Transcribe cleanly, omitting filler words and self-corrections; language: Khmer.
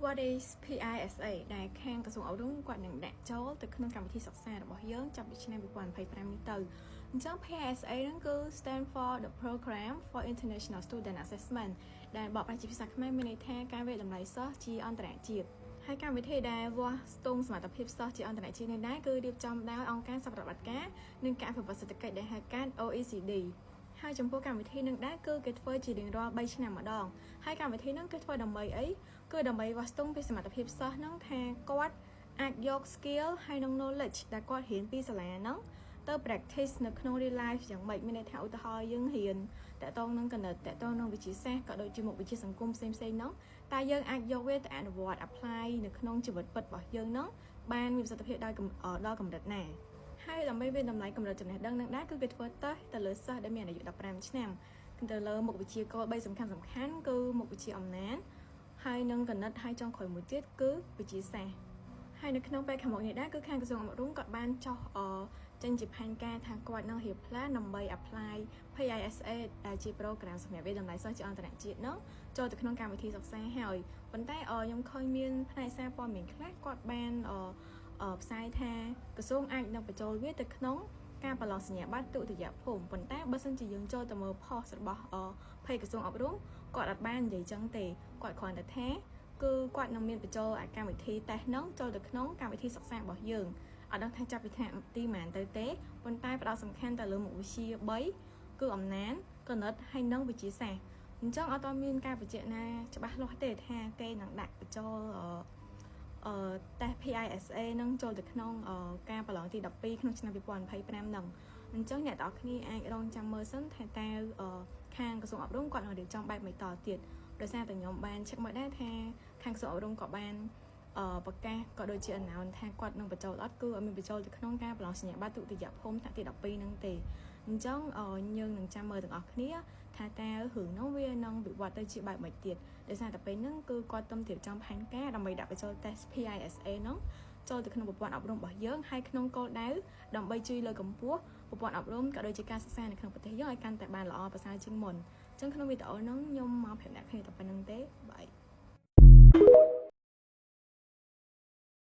What is PISA ដែលខាងក្រសួងអប់រំគាត់នឹងដាក់ចូលទៅក្នុងកម្មវិធីសិក្សារបស់យើងចាប់ពីឆ្នាំ2025នេះទៅអញ្ចឹង PISA ហ្នឹងគឺ stand for the Program for International Student Assessment ដែលបកប្រែជាភាសាខ្មែរមានន័យថាការវាយតម្លៃសិស្សជាអន្តរជាតិហើយកម្មវិធីដែលវាស់ស្ទង់សមត្ថភាពសិស្សជាអន្តរជាតិនេះដែរគឺរៀបចំដោយអង្គការសហប្រតិបត្តិការនិងការអភិវឌ្ឍសេដ្ឋកិច្ចដែលហៅកាត់ OECD ហើយចំពោះកម្មវិធីនឹងដែរគឺគេធ្វើជារៀងរាល់3ឆ្នាំម្ដងហើយកម្មវិធីនឹងគេធ្វើដើម្បីអីគឺដើម្បីវាស់ស្ទង់ពីសមត្ថភាពសិស្សហ្នឹងថាគាត់អាចយក skill ហើយនិង knowledge ដែលគាត់រៀនពីសាលាហ្នឹងទៅ practice នៅក្នុង real life យ៉ាងម៉េចមានន័យថាឧទាហរណ៍យើងរៀនទាក់ទងនឹងគណិតទាក់ទងនឹងវិទ្យាសាស្ត្រក៏ដូចជាមុខវិជ្ជាសង្គមផ្សេងៗហ្នឹងតែយើងអាចយកវាទៅអនុវត្ត apply នៅក្នុងជីវិតពិតរបស់យើងហ្នឹងបានមានប្រសិទ្ធភាពដោយដល់កម្រិតណាហើយដើម្បីវាយតម្លៃកម្រិតចំណេះដឹងនឹងដែរគឺគេធ្វើតេស្តទៅលើសិស្សដែលមានអាយុ15ឆ្នាំទៅលើមុខវិជ្ជាគោល3សំខាន់សំខាន់គឺមុខវិជ្ជាអំណានហើយនិងគណិតហើយចុងក្រោយមួយទៀតគឺវិទ្យាសាស្ត្រហើយនៅក្នុងពេលខាងមុខនេះដែរគឺខាងក្រសួងអប់រំក៏បានចុះចេញជាផែនការថាគាត់នឹងរៀប plan ដើម្បី apply PISA ដែលជា program សម្រាប់វាយតម្លៃសិស្សជាអន្តរជាតិនោះចូលទៅក្នុងកម្មវិធីសិក្សាហើយប៉ុន្តែខ្ញុំឃើញមានផ្នែកសារព័ត៌មានខ្លះគាត់បានផ្សាយថាក្រសួងអាចនឹងបញ្ចូលវាទៅក្នុងការប្រឡងសញ្ញាបត្រទុតិយភូមិប៉ុន្តែបើសិនជាយើងចូលទៅមើល post របស់ page ក្រសួងអប់រំគាត់អត់បាននិយាយចឹងទេគាត់គ្រាន់តែថាគឺគាត់នឹងមានបញ្ចូលអាកម្មវិធីតេស្តហ្នឹងចូលទៅក្នុងកម្មវិធីសិក្សារបស់យើងអត់ដឹងថាចាប់ពីថ្នាក់ទីប៉ុន្មានទៅទេប៉ុន្តែផ្ដោតសំខាន់ទៅលើមុខវិជ្ជា3គឺអំណានគណិតហើយនិងវិទ្យាសាស្ត្រអញ្ចឹងអត់ទាន់មានការបញ្ជាក់ណាច្បាស់លាស់ទេថាគេនឹងដាក់បញ្ចូលអឺ test PISA នឹងចូលទៅក្នុងការប្រឡងទី12ក្នុងឆ្នាំ2025ហ្នឹងអញ្ចឹងអ្នកទាំងអស់គ្នាអាចរងចាំមើលសិនថាតើខាងក្រសួងអប់រំគាត់នឹងរៀបចំបែបម៉េចតទៀតដោយសារតែខ្ញុំបាន check មកដែរថាខាងក្រសួងអប់រំក៏បានអឺប្រកាសក៏ដូចជា announce ថាគាត់នឹងបញ្ចូលអត់គឺអត់មានបញ្ចូលទៅក្នុងការប្រឡងសញ្ញាបត្រទុតិយភូមិថ្នាក់ទី12ហ្នឹងទេអញ្ចឹងយើងនឹងចាំមើលទាំងអស់គ្នាថាតើរឿងនោះវានឹងវិវត្តទៅជាបែបម៉េចទៀតដោយសារតែពេលហ្នឹងគឺគាត់ទំរៀបចំផែនការដើម្បីដាក់បញ្ចូល test PISA ហ្នឹងចូលទៅក្នុងប្រព័ន្ធអប់រំរបស់យើងហើយក្នុងគោលដៅដើម្បីជួយលើកកម្ពស់ប្រព័ន្ធអប់រំក៏ដូចជាការសិក្សានៅក្នុងប្រទេសយើងឲ្យកាន់តែបានល្អប្រសើរជាងមុនអញ្ចឹងក្នុងវីដេអូហ្នឹងខ្ញុំមកប្រាប់អ្នកគ្នាតែប៉ុណ្ណឹងទេ bye.